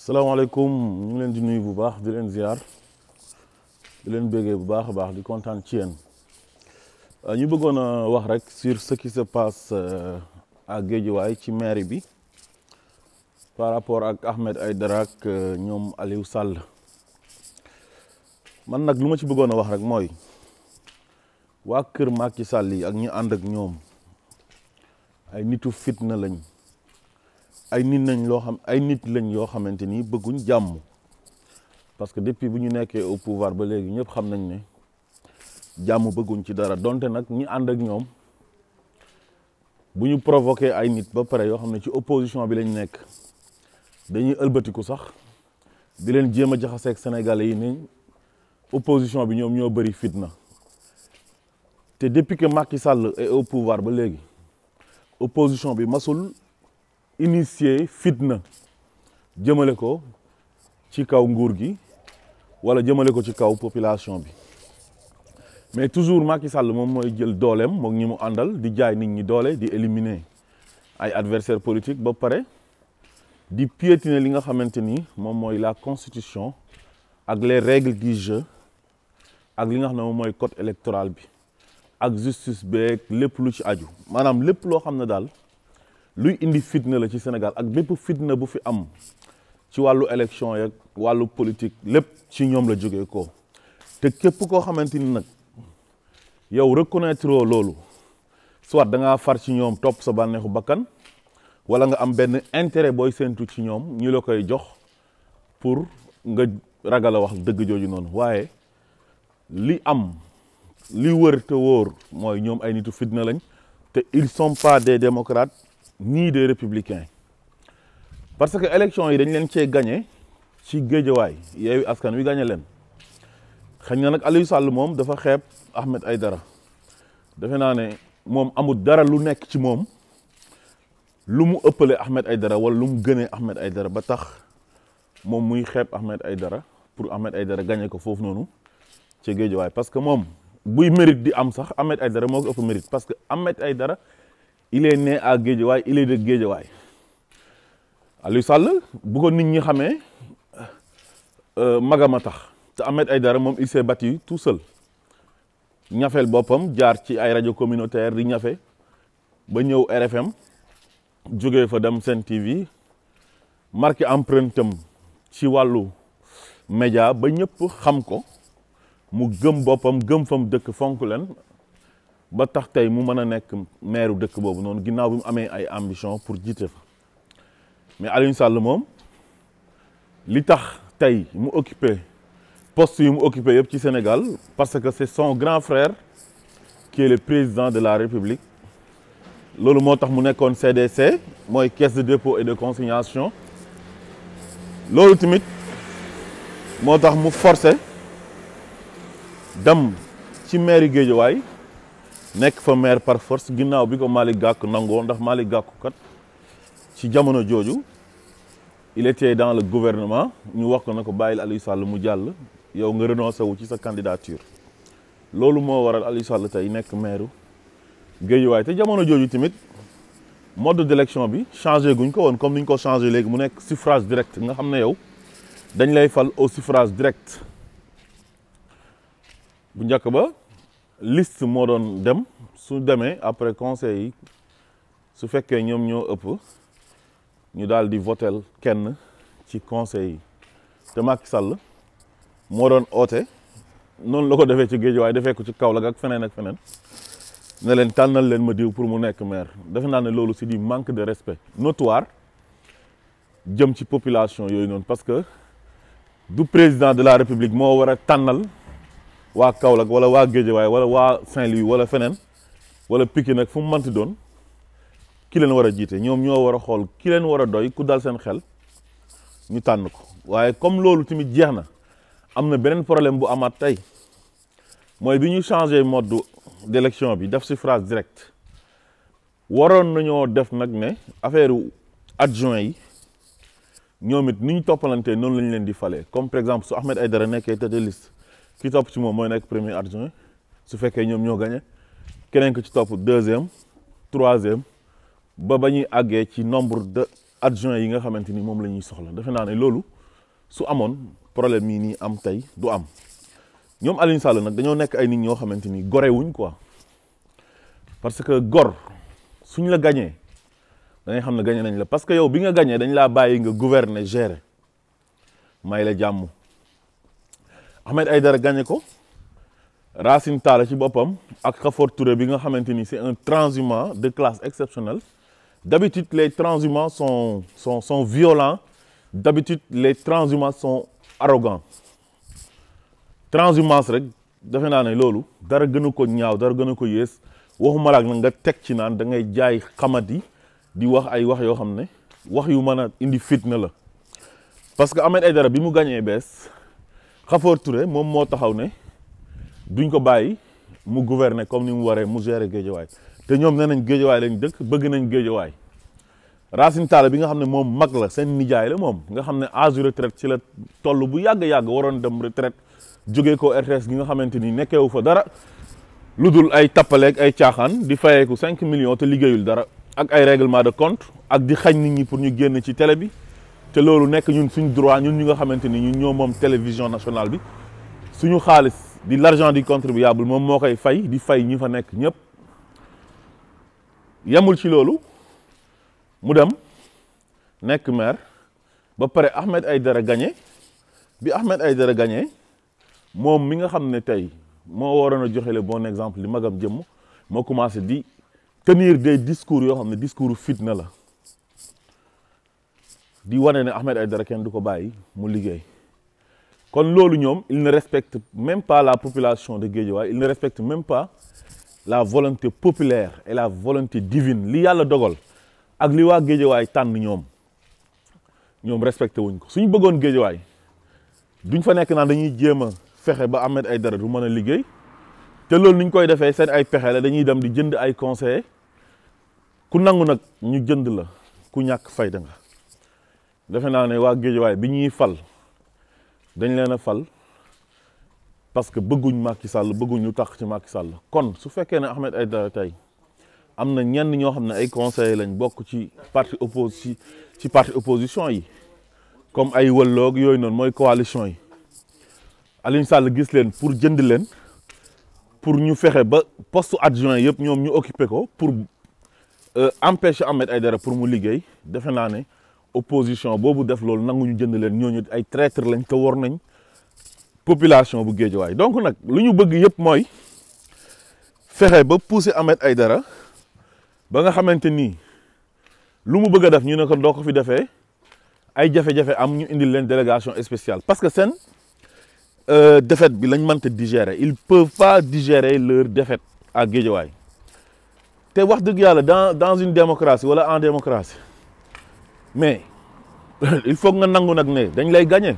salaamaaleykum ñu ngi leen di nuyu bu baax di leen ziar di leen béggee bu baax a baax di kontaan ci yéen ñu bëggoon a wax rek sur ce qui se passe à Guédiawaye ci mairie bi par rapport ak Ahmed Aïdara ak ñoom Aliou Sall man nag lu ma ci bëggoon a wax rek mooy waa kër Macky Sall yi ak ñi ànd ak ñoom ay nitu fitna lañ ay nit lañ yoo xamante ni bëgguñ jàmm parce que depuis bu ñu nekkee au pouvoir ba léegi ñëpp xam nañ ne jàmm bëgguñ ci dara donte nag ñi ànd ak ñoom bu ñu provoqué ay nit ba pare yoo xam ne ci opposition bi lañ nekk dañuy ëlbatiku sax di leen jéem a jaxaseeg Sénégalais yi ne opposition bi ñoom ñoo bëri fitna te depuis que Macky Sall est au pouvoir ba léegi opposition bi masul initier fitna jëmale ko ci kaw nguur gi wala jëmale ko ci kaw population bi mais toujours Macky Sall moom mooy jël dooleem moom ñi mu àndal di jaay nit ñi doole di éliminer ay adversaires politiques ba pare di piétiner li nga xamante ni moom mooy la constitution ak les règles du jeu ak li nga xam ne moom mooy code électoral bi ak justice beeg lépp lu ci aju maanaam lépp loo xam ne daal luy indi fitna la ci Sénégal ak bépp fitna bu fi am ci wàllu élection yeeg wàllu politique lépp ci ñoom la jógee ko te képp koo xamante ni nag yow reconnaître loolu soit da ngaa far ci ñoom topp sa bànneexu bakkan wala nga am benn intérêt booy séentu ci ñoom ñu la koy jox pour nga ragal a wax dëgg jooju noonu waaye li am li wër te wóor mooy ñoom ay nitu fitna lañ te ils sont pas des démocrates ni des républicains parce que élection yi dañ leen cee gagné ci Guédiawaye Yewwi Askan Wi gagné leen xëy na nag Aliou Sall moom dafa xeeb Ahmed Aïdara defe naa ne moom amul dara lu nekk ci moom lu mu ëppale Ahmed Aïdara wala lu mu gënee Ahmed Aïdara ba tax moom muy xeeb Ahmed Aïdara pour Ahmed Aïdara gagné ko foofu noonu ci Guédiawaye parce que moom buy mérite di am sax Ahmed Aïdara moo ko ëpp mérite parce que Ahmed Aïdara il est né à Guédiawaye il est de Guédiawaye Aliou Sall bu ko nit ñi xamee magama tax te Ahmed Aïdara moom il s'est battu tout seul ñafeel boppam jaar ci ay rajo communautaire di ñafe ba ñëw RFM jógee fa dem Sen TV marqué empreinte am ci wàllu média ba ñëpp xam ko mu gëm boppam gëm fam dëkk fonk leen ba tax tey mu mën a nekk maire dëkk boobu noonu ginnaaw bi mu amee ay ambition pour jiite fa mais Aliou Sall moom li tax tey mu occupé poste yu mu occupé yëpp ci Sénégal parce que c'est son grand frère qui est le président de la République loolu moo tax mu nekkoon CDC mooy caisse de dépôt et de consignation loolu tamit moo tax mu forcé dem ci mairie Guédiawaye nekk fa maire par force ginnaaw bi ko Malick Gakou nangoo ndax Malick Gakou kat ci jamono jooju il était dans le gouvernement ñu wax ko na ko bàyyil Aliou Sall mu jàll yow nga renoncé wu ci sa candidature loolu moo waral Aliou Sall tey nekk maire Guédiawaye te jamono jooju tamit mode d'élection bi changé guñ ko woon comme ni ñu ko changé léegi mu nekk suffrage direct nga xam ne yow dañ lay fal au suffrage direct bu njëkk ba liste moo doon dem su demee après conseil yi su fekkee ñoom ñoo ëpp ñu daal di votel kenn ci conseil yi te Macky Sall moo doon oote noonu la ko defee ci Guédiawaye defee ko ci Kaolack ak feneen ne leen tànnal leen ma diw pour mu nekk maire defe naa ne loolu c'est du manque de respect notoire jëm ci population yooyu noonu parce que du président de la République moo war a tànnal waa Kaolack wala waa Guédiawaye wala waa Saint-Louis wala feneen wala Pikine nag fu mu mënti doon ki leen war a jiite ñoom ñoo war a xool ki leen war a doy ku dal seen xel ñu tànn ko waaye comme loolu tamit jeex na am na beneen problème bu amaat tey mooy bi ñu changé mode d'élection bi def suffrage direct waroon nañoo def nag ne affaire adjoint yi ñoom it ni ñu toppalantee noonu lañ leen di falee comme par exemple su Ahmed Aïdara nekkee tête de liste ki topp ci moom mooy nekk premier adjoint su fekkee ñoom ñoo gagné keneen ko ci topp deuxième troisième ba ñuy àggee ci nombre de adjoints yi nga xamante ni moom la ñuy soxla defe naa ne loolu su amoon problème yi nii am tey du am ñoom Aliou Sall nag dañoo nekk ay nit ñoo xamante ni gore wuñ quoi parce que gor suñ la gañee da ngay xam ne gañe nañ la parce que yow bi nga gañee dañ laa bàyyi nga gouverner gérer may la jàmm Ahmed Aïdara gañe ko Racine Talla ci boppam ak Khafor Touré bi nga xamante ni c'est un transhumant de classe exceptionnelle. D'habitude les transhumants sont violents, d'habitude les transhumants sont arrogants. Transhumance rek defe naa ne loolu dara gënu ko ñaaw dara gënu ko yées waxuma la nag nga teg ci naan da ngay jaay xamadi di wax ay wax yoo xam ne wax yu mën a indi fitna la. parce que Ahmed Aïdara bi mu gañee bees Khafor Touré moom moo taxaw ne duñ ko bàyyi mu gouverner comme ni mu waree mu gérer Guédiawaye te ñoom nee nañ Guédiawaye lañ dëkk bëgg nañ Guédiawaye. Racine Talla bi nga xam ne moom mag la seen nijaay la moom nga xam ne âge retraite ci la toll bu yàgg-yàgg waroon dem retraite jógee ko RTS gi nga xamante ni nekkeewu fa dara lu dul ay tappaleeg ay caaxaan di fayeeku 5 millions te liggéeyul dara ak ay règlement de compte ak di xañ nit ñi pour ñu génn ci télé bi te loolu nekk ñun suñ droit ñun ñi nga xamante ni ñun ñoo moom télévision nationale bi suñu xaalis di l'argent du contribuable moom moo koy fay di fay ñi fa nekk ñëpp yemul ci loolu mu dem nekk maire ba pare Ahmed Aïdara gagné bi Ahmed Aïdara gagné moom mi nga xam ne tey moo waroon a joxe le bon exemple li magam jëmm moo commencé di tenir des discours yoo xam ne discours fitna la di wane ne Ahmed Aïdara kenn du ko bàyyi mu liggéey kon loolu ñoom il ne respecte même pas la population de Guédiawaye il ne respecte même pas la volonté populaire et la volonté divine li yàlla dogal ak li waa Guédiawaye tànn ñoom respecté wuñ ko suñu bëggoon Guédiawaye duñ fa nekk naan dañuy jéem a fexe ba Ahmed Aïdara du mën a liggéey te loolu niñ koy defee seen ay pexe la dañuy dem di jënd ay conseillers ku nangu nag ñu jënd la ku ñàkk fayda nga defe naa ne waa Guédiawaye bi ñuy fal dañ leen a fal parce que bëgguñ Macky Sall bëgguñ lu tax ci Macky Sall kon su fekkee ne Ahmed Aïdara tey am na ñenn ñoo xam ne ay conseillers lañ bokk ci parti opposition yi comme ay wëlloog yooyu noonu mooy coalition yi Aliou Sall gis leen pour jënd leen pour ñu fexe ba poste adjoint yëpp ñoom ñu occupé ko pour empêcher Ahmed Aïdara pour mu liggéey defe naa ne opposition boobu def loolu nangu ñu jënd leen ñooñu ay traître lañ te war nañ population bu Guédiawaye donc nag lu ñu bëgg yëpp mooy fexe ba pousser Ahmed Aïdara ba nga xamante ni lu mu bëgg a def ñu ne ko doo ko fi defee ay jafe-jafe am ñu indil leen délégation spéciale parce que seen défaite bi lañ mënta digérer ils peuvent pas digérer leur défaite à Guédiawaye te wax dëgg yàlla dans une démocratie wala en démocratie mais il faut nga nangu nag ne dañ lay gagner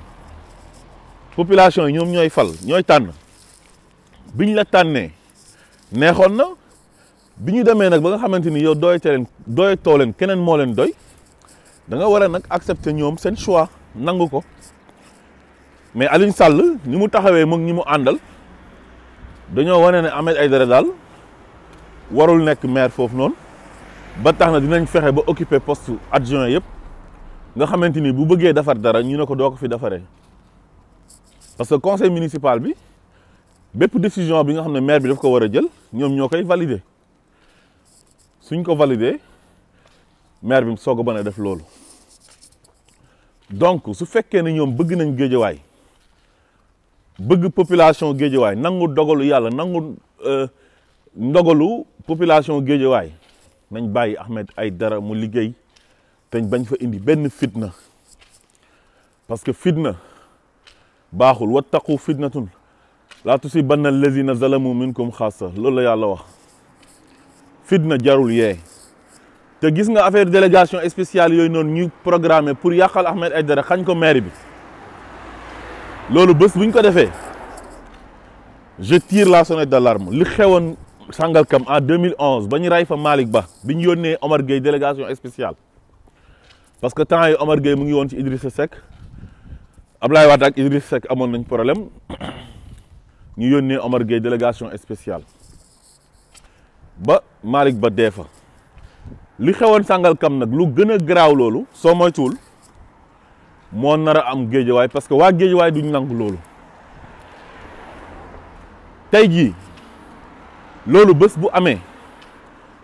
population yi ñoom ñooy fal ñooy tànn biñ la tànnee neexoon na bi ñu demee nag ba nga xamante ni yow doyatoo leen keneen moo leen doy da nga war a nag accepter ñoom seen choix nangu ko mais Aliou Sall ni mu taxawee moom ñi mu àndal dañoo wane ne Ahmed Aïdara daal warul nekk maire foofu noonu ba tax na dinañ fexe ba occuper poste adjoint yëpp nga xamante ni bu bëggee defar dara ñu ne ko doo ko fi defaree parce que conseil municipal bi bépp décision bi nga xam ne maire bi daf ko war a jël ñoom ñoo koy valider suñ ko valider maire bi soog a mën a def loolu donc su fekkee ne ñoom bëgg nañ Guédiawaye bëgg population Guédiawaye nangu dogalu yàlla nangu ndogalu population Guédiawaye nañ bàyyi Ahmed Aïdara mu liggéey te bañ fa indi benn fitna parce que fitna baaxul wattaqu fitnatun laa tusibanna allazina zalamu minkum xaasa loolu la yàlla wax fitna jarul yee te gis nga affaire délégation spéciale yooyu noonu ñu programmé pour yàqal Ahmed Aïdara xañ ko maire bi loolu bés bu ñu ko defee je tire la sonnette d'alarme li xewoon Sangalkam en 2011 ba ñu ray fa Malick Ba bi ñu yónnee Omar Gueye délégation spéciale parce que temps yi Omar Gueye mu ngi woon ci Idrissa Seck Abdoulaye Wade ak Idrissa Seck amoon nañ problème ñu yónnee Omar Gueye délégation spéciale ba Malick Ba dee fa li xewoon Sangalkam nag lu gën a garaaw loolu soo moytuwul moo nar a am Guédiawaye parce que waa Guédiawaye duñ nangu loolu tey jii loolu bés bu amee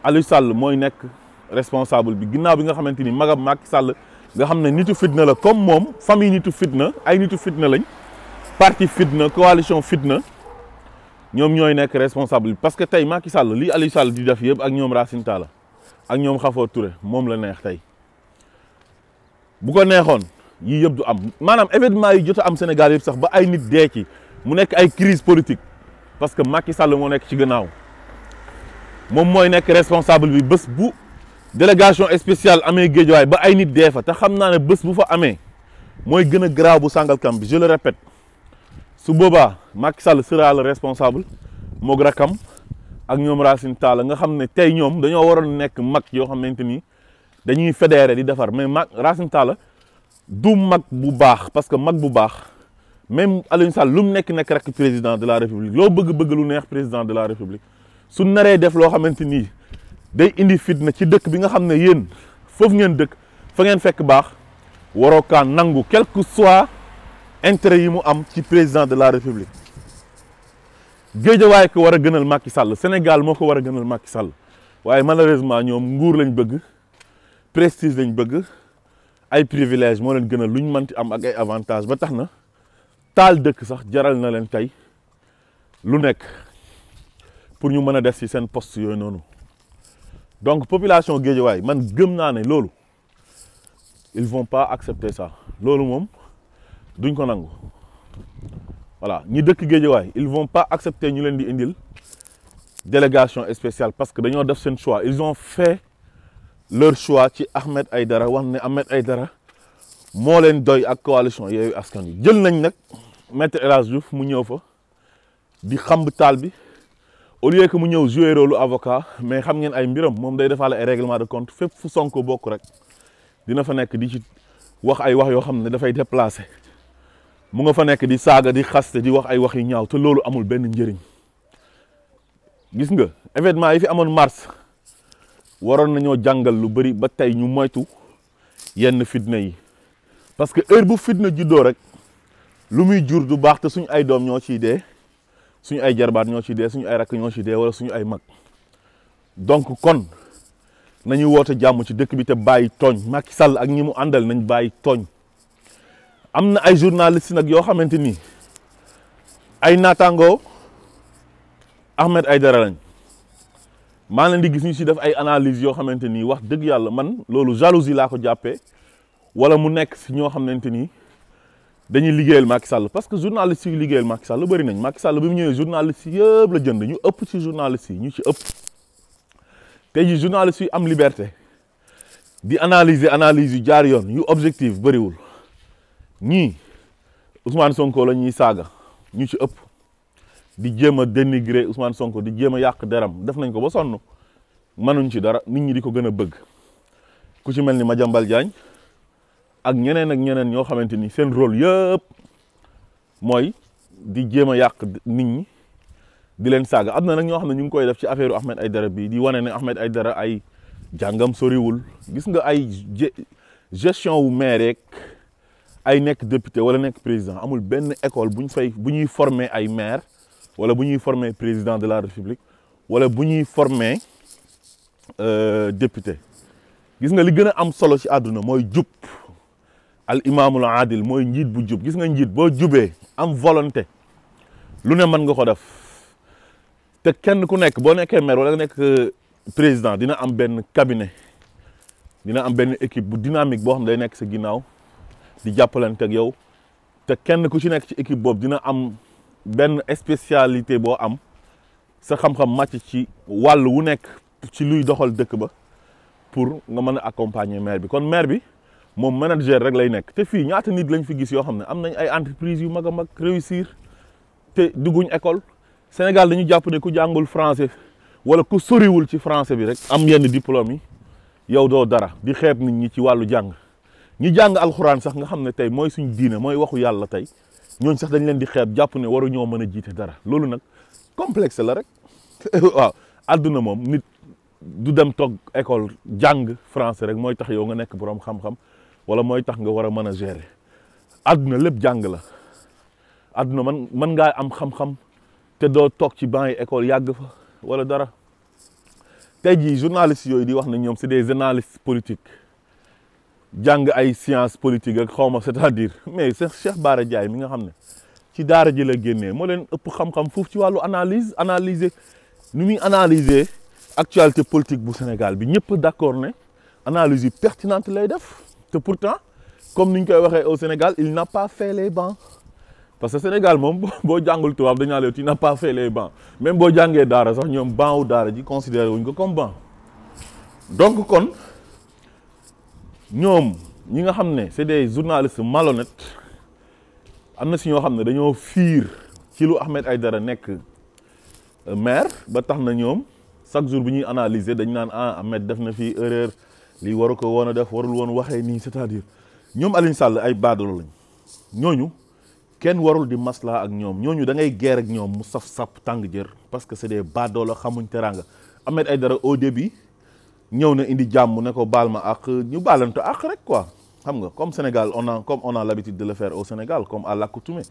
Aliou Sall mooy nekk responsable bi ginnaaw bi nga xamante ni magam Macky Sall nga xam ne nitu fitna la comme moom famille nitu fitna ay nitu fitna lañ parti fitna coalition fitna ñoom ñooy nekk responsable bi parce que tey Macky Sall lii Aliou Sall di def yëpp ak ñoom Racine Talla ak ñoom Khafo Touré moom la neex tey bu ko neexoon yii yëpp du am maanaam événement yi jot a am Sénégal yëpp sax ba ay nit dee ci mu nekk ay crise politique parce que Macky Sall moo nekk ci gannaaw moom mooy nekk responsable bi bés bu délégation spéciale amee Guédiawaye ba ay nit dee fa te xam naa ne bés bu fa amee mooy gën a garaaw bu Sangalkam bi je le répète su boobaa Macky Sall sera le responsable moog rakam ak ñoom Racine Talla nga xam ne tey ñoom dañoo waroon nekk mag yoo xamante ni dañuy fédéré di defar mais Racine Talla du mag bu baax parce que mag bu baax même Aliou Sall lu mu nekk rek président de la république loo bëgg lu neex président de la république su naree def loo xamante ni day indi fitna ci dëkk bi nga xam ne yéen foofu ngeen dëkk fa ngeen fekk baax waroo kaa nangu quel que soit intérêt yi mu am ci président de la république Guédiawaye ko war a gënal Macky Sall Sénégal moo ko war a gënal Macky Sall waaye malheureusement ñoom nguur lañ bëgg prestige lañ bëgg ay privilège moo leen gënal luñ mënti am ak ay avantage ba tax na taal dëkk sax jaral na leen tey lu nekk pour ñu mën a def ci seen poste yooyu noonu donc population Guédiawaye man gëm naa ne loolu ils vont pas accepter ça loolu moom duñ ko nangu voilà ñi dëkk Guédiawaye ils vont pas accepter ñu leen di indil délégation spéciale parce que dañoo def seen choix ils ont fait leur choix ci Ahmed Aïdara wax ne Ahmed Aïdara moo leen doy ak coalition Yewwi Askan Wi jël nañ nag maître El Hadji Diouf mu ñëw fa di xamb taal bi au lieu que mu ñëw jouer rôle avocat mais xam ngeen ay mbiram moom day defaale ay règlement de compte fépp fu Sonko bokk rek dina fa nekk di ci wax ay wax yoo xam ne dafay déplacé mu nga fa nekk di saaga di xaste di wax ay wax yu ñaaw te loolu amul benn njëriñ gis nga événement yi fi amoon mars waroon nañoo jàngal lu bëri ba tey ñu moytu yenn fitna yi parce que heure bu fitna juddoo rek lu muy jur du baax te suñu ay doom ñoo ciy dee suñu ay jarbaat ñoo ciy dee suñu ay rakk ñoo ciy dee wala suñu ay mag donc kon nañu woote jàmm ci dëkk bi te bàyyi tooñ Macky Sall ak ñi mu àndal nañ bàyyi tooñ am na ay journalistes nag yoo xamante ni ay naataangoo Ahmed Aïdara lañ maa leen di gis ñu ci def ay analyses yoo xamante ni wax dëgg yàlla man loolu jalousie laa ko jàppee wala mu nekk ci ñoo xamante ni dañuy liggéeyal Macky Sall parce que journalistes yi liggéeyal Macky Sall bëri nañ Macky Sall bi mu ñëwee journalistes yëpp la jënd ñu ëpp ci journalistes yi ñu ci ëpp tey jii journalistes yi am liberté di analyser analyse yu jaar yoon yu objectif bëriwul ñii Ousmane Sonko la ñuy saaga ñu ci ëpp di jéem a dénigrer Ousmane Sonko di jéem a yàq deram def nañ ko ba sonn mënuñ ci dara nit ñi di ko gën a bëgg ku ci mel ni Madiambal Diagne ak ñeneen ñoo xamante ni seen rôle yëpp mooy di jéem a yàq nit ñi di leen saaga am na nag ñoo xam ne ñu ngi koy def ci affaire Ahmed Aïdara bi di wane ne Ahmed Aïdara ay jàngam soriwul gis nga ay gestion wu maire rek ay nekk député wala nekk président amul benn école bu ñuy former ay maire wala bu ñuy former président de la république wala bu ñuy former député gis nga li gën a am solo ci àdduna mooy jub al imaamul adil mooy njiit bu jub gis nga njiit boo jubee am volonté lu ne mën nga ko def te kenn ku nekk boo nekkee maire wala nga nekk président dina am benn cabinet dina am benn équipe bu dynamique boo xam ne day nekk sa ginnaaw di jàppalante ak yow te kenn ku ci nekk ci équipe boobu dina am benn spécialité boo am sa xam-xam màcc ci wàll wu nekk ci luy doxal dëkk ba pour nga mën a accompagner maire bi kon maire bi moom manager rek lay nekk te fii ñaata nit lañ fi gis yoo xam ne am nañ ay entreprise yu mag a mag réussir te dugguñ école Sénégal dañu jàpp ne ku jàngul français wala ku soriwul ci français bi rek am yenn diplôme yi yow doo dara di xeeb nit ñi ci wàllu jàng ñi jàng alxuraan sax nga xam ne tey mooy suñ diine mooy waxu yàlla tey ñooñ sax dañ leen di xeeb jàpp ne waru ñoo mën a jiite dara loolu nag complexe la rek waaw àdduna moom nit du dem toog école jàng français rek mooy tax yow nga nekk boroom xam-xam wala mooy tax nga war a mën a gérer àdduna lépp jàng la àdduna man ngaa am xam-xam te doo toog ci banc yi école yàgg fa wala dara tey jii journalistes yooyu di wax ne ñoom c'est des analystes politiques jàng ay sciences politiques ak xawma c'est-à-dire mais c'est Cheikh Bara Ndiaye mi nga xam ne ci daara ji la génnee moo leen ëpp xam-xam foofu ci wàllu analyser nu muy analyser actualité politique bu Sénégal bi ñëpp d'accord ne analyse yu pertinente lay def te pourtant comme ni ñu koy waxee au Sénégal il n'a pas fait les bancs parce que Sénégal moom boo jàngul tubaab dañu naan tu n'as pas fait les bancs même boo jàngee daara sax ñoom banc wu daara ji considéré wuñ ko comme banc donc kon ñoom ñi nga xam ne c'est des journalistes malhonnêtes am na si ñoo xam ne dañoo fiir ci lu Ahmed Aïdara nekk maire ba tax na ñoom chaque jour bu ñuy analyser dañ naan Ahmed def na fii erreur lii waru ko woon a def warul woon waxee nii c'est-à-dire ñoom Aliou Sall ay baadoolo lañ ñooñu kenn warul di masla ak ñoom ñooñu da ngay guerre ak ñoom mu saf-sap tàng jër parce que c'est des baadoolo xamuñ teranga Ahmed Aïdara au début ñëw na indi jàmm ne ko baal ma ak ñu baalante ak rek quoi xam nga comme Sénégal on a l'habitude de le faire au Sénégal comme à l'accoutumée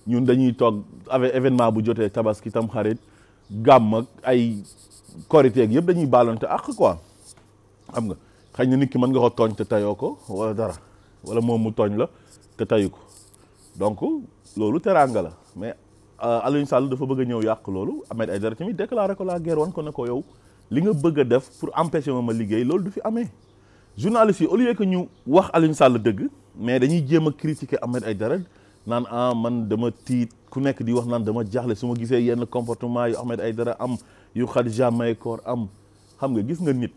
ñun dañuy toog avec événement bu jotee tabaski tam xarit gàmm ak ay korité ak yëpp dañuy baalante ak quoi xam nga xëy na nit ki mën nga ko tooñ te tayoo ko wala dara wala moom mu tooñ la te tayu ko donc loolu teraanga la mais Aliou Sall dafa bëgg a ñëw yàq loolu Ahmed Aïdara tamit déclaré ko la guerre wan ko ne ko yow li nga bëgg a def pour empêcher ma liggéey loolu du fi amee journalistes yi au lieu que ñu wax Aliou Sall dëgg mais dañuy jéem a critiquer Ahmed Aïdara naan man dama tiit ku nekk di wax naan dama jaaxle su ma gisee yenn comportement yu Ahmed Aïdara am yu Khadija Mahécor am xam nga gis nga nit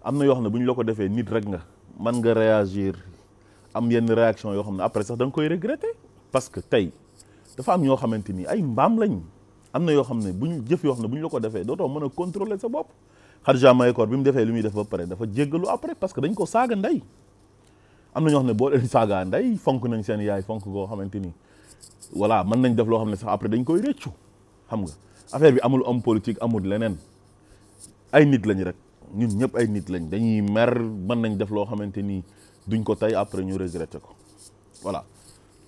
am na yoo xam ne bu ñu la ko defee nit rek nga man nga réagir am yenn réaction yoo xam ne après sax da nga koy regretter parce que tey dafa am ñoo xamante ni ay mbaam lañ am na yoo xam ne jëf yoo xam ne bu ñu la ko defee dootoo mën a contrôler sa bopp Khadija Mahécor bi mu defee li muy def ba pare dafa jéggalu après parce que dañ ko saaga ndey am na ñoo xam ne boo leen saagaa ndey fonk nañ seen yaay fonk goo xamante ni voilà mën nañ def loo xam ne sax après dañ koy réccu xam nga affaire bi amul homme politique amul leneen ay nit lañ rek ñun ñëpp ay nit lañ dañuy mer mën nañ def loo xamante ni duñ ko tey après ñu regretter ko voilà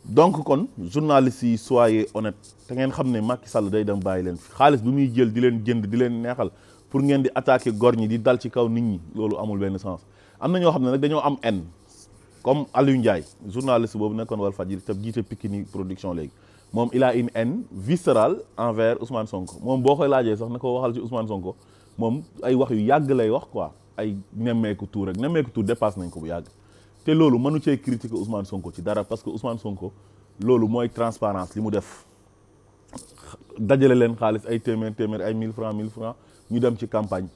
donc kon journalistes yi soyez honnête te ngeen xam ne Macky Sall day dem bàyyi leen fi xaalis bi muy jël di leen jënd di leen neexal pour ngeen di attaquer gor ñi di dal ci kaw nit ñi loolu amul benn sens am na ñoo xam ne nag dañoo am haine comme Aliou Ndiaye journaliste boobu nekkoon Walfadjri te jiite Pikini production léegi moom il a une haine viscérale envers Ousmane Sonko moom boo koy laajee sax na ko waxal ci Ousmane Sonko moom ay wax yu yàgg lay wax quoi ay nemmeeku tuur rek nemmeeku tuur dépasse nañ ko bu yàgg te loolu mënu cee critiquer Ousmane Sonko ci dara parce que Ousmane Sonko loolu mooy transparence li mu def dajale leen xaalis ay téeméer ay 1000 francs ñu dem ci campagne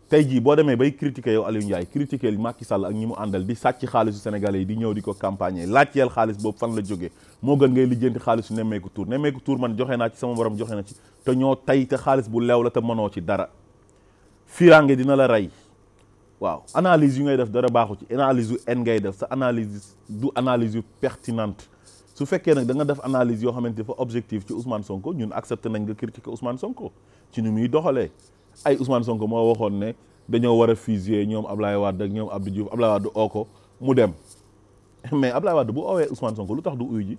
tey jii boo demee bay critiquer yow Aliou Ndiaye critiquer Macky Sall ak ñi mu àndal di sàcc xaalisu Sénégalais yi di ñëw di ko campagner laajteel xaalis boobu fan la jógee moo gën ngay lijjanti xaalisu nemmeeku tuur man joxe naa ci sama borom joxe na ci te ñoo tey te xaalis bu leew la te mënoo ci dara firange dina la rey waaw analyse yu ngay def dara baaxu ci analyse yu en ngay def sa analyse du analyse yu pertinente su fekkee nag da nga def analyse yoo xamante dafa objectif ci Ousmane Sonko ñun accepté nañ nga critiquer Ousmane Sonko ci ni muy doxalee ay Ousmane Sonko moo waxoon ne dañoo war a fusiller ñoom Ablaye Wade ak ñoom Abdou Diouf Ablaye Wade oo ko mu dem mais Ablaye Wade bu oowee Ousmane Sonko lu tax du uyu ji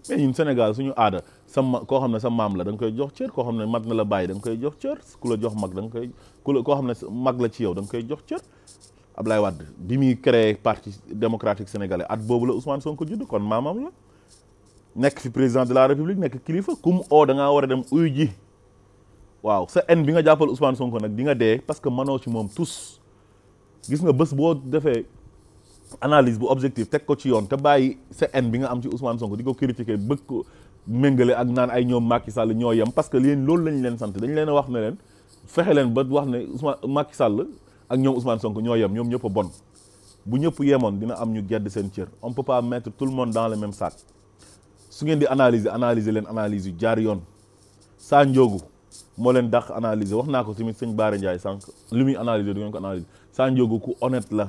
mais ñun Sénégal suñu aada koo xam ne sa maam la da nga koy jox cër koo xam ne mag na la bàyyi da nga koy jox cër ku la jox mag da nga koy koo xam ne mag la ci yow da nga koy jox cër Ablaye Wade bi muy créé parti démocratique sénégalais at boobu la Ousmane Sonko judd kon maamam la nekk fi président de la république nekk kilifa ku mu oo da ngaa war a dem uyu ji waaw sa haine bi nga jàppal Ousmane Sonko nag di nga dee parce que mënoo ci moom tous gis nga bés boo defee analyse bu objectif teg ko ci yoon te bàyyi sa haine bi nga am ci Ousmane Sonko di ko critiquer bëgg ko méngale ak naan ay ñoom Macky Sall ñoo yem parce que leen loolu lañ leen sant dañ leen a wax ne leen fexe leen ba wax ne Ousmane Macky Sall ak ñoom Ousmane Sonko ñoo yem ñoom ñëpp a bon bu ñëpp yemoon dina am ñu gedd seen cër on peut pas mettre tout le monde dans le même sac su ngeen di analyser leen analyse yu jaar yoon saa njóogu moo leen dàq analyser wax naa ko tamit sëñ Bara Ndiaye sànq li muy analyser du ngeen ko analyser saa njóogu ku honnête la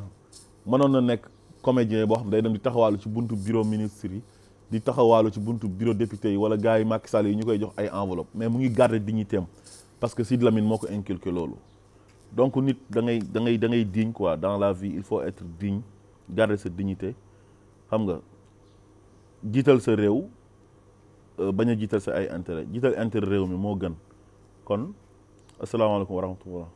mënoon na nekk comédien boo xam day dem di taxawaalu ci buntu bureau ministre yi di taxawaalu ci buntu bureau député yi wala gars yi Macky Sall yi ñu koy jox ay enveloppe mais mu ngi garder dignité am parce que Sidy Lamine moo ko inculqué loolu donc nit da ngay digne quoi dans la vie il faut être digne garder sa dignité xam nga jiital sa réew bañ a jiital sa ay intérêt jiital intérêt réew mi moo gën kon asalaamaaleykum wa rahmatullah